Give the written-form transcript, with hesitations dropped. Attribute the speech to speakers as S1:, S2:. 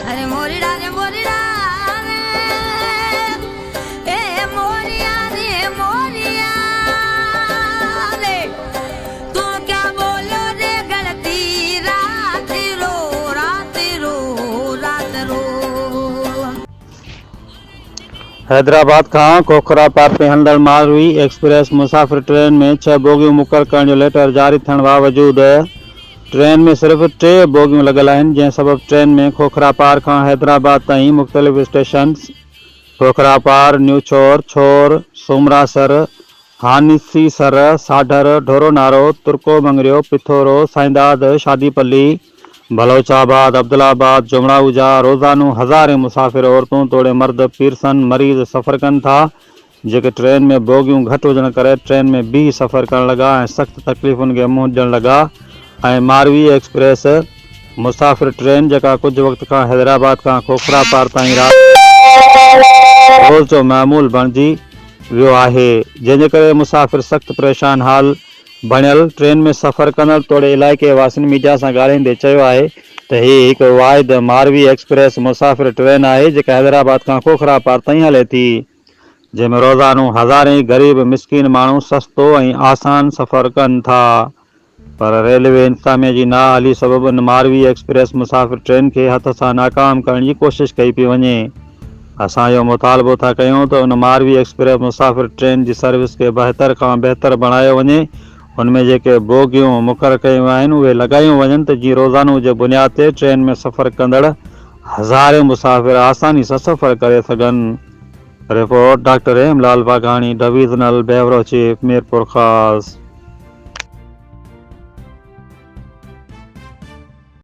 S1: اري مورڙا ري مورڙا ري اي موريا ري موريا ري تون ڪيا بوليو ري غلطي رات رو رات رو رات رو.
S2: حيدرآباد کان کوکرا پار تي هلندڙ ماروي ايڪسپريس مسافر ٽرين ۾ ڇهه بوگيون مقرر ڪرڻ جو ليٽر جاري ٿيڻ باوجود ٽرين ۾ صرف ٽي بوگيون لڳل آهن، جنهن سبب ٽرين ۾ کوکراپار کان حيدرآباد تائين مختلف اسٽيشنز کوکراپار، نيوڇور، ڇور، سومراسر، هانسي سر، ساڍر، ڍورونارو، ترڪو مڱريو، پٿورو، سائينداد، شادي پلي، بلوچ آباد، عبدالآباد، جمڙائوجا روزانو هزارين مسافر عورتون توڙي مرد، پيرسن، مريض سفر ڪن ٿا، جيڪي ٽرين ۾ بوگيون گهٽ هجڻ ڪري ٽرين ۾ بيهي سفر ڪرڻ لڳا ۽ سخت تڪليفن کي منهن ڏيڻ لڳا ۽ ماروي ايڪسپريس مسافر ٽرين جيڪا ڪجهه وقت کان حيدرآباد کان کوکرا پار تائين رات روز جو معمول بڻجي ويو آهي جنهن جي ڪري مسافر سخت پريشان حال بڻيل ٽرين ۾ سفر ڪندڙ توڙي علائقي واسين ميڊيا سان ڳالهائيندي چيو آهي ته هي هڪ واحد ماروي ايڪسپريس مسافر ٽرين آهي جيڪا حيدرآباد کان کوکرا پار تائين هلي ٿي جنهن ۾ روزانو هزارين غريب مسڪين ماڻهو سستو ۽ آسان سفر ڪن ٿا پر ريلوي انتظاميه جي نااهلي سبب ان ماروي ايڪسپريس مسافر ٽرين کي هٿ سان ناڪام ڪرڻ جي ڪوشش ڪئي پئي وڃي اسان اهو مطالبو ٿا ڪيون ته ان ماروي ايڪسپريس مسافر ٽرين جي سروس کي بهتر کان بهتر بڻايو وڃي ان ۾ جيڪي بوگيون مقرر ڪيون آهن اهي لڳايون وڃن ته جيئن روزانو جي بنياد تي ٽرين ۾ سفر ڪندڙ هزارين مسافر آساني سان سفر ڪري سگهن. Report, doctor M Lal Vaghani, divisional bureau chief, Mirpurkhas.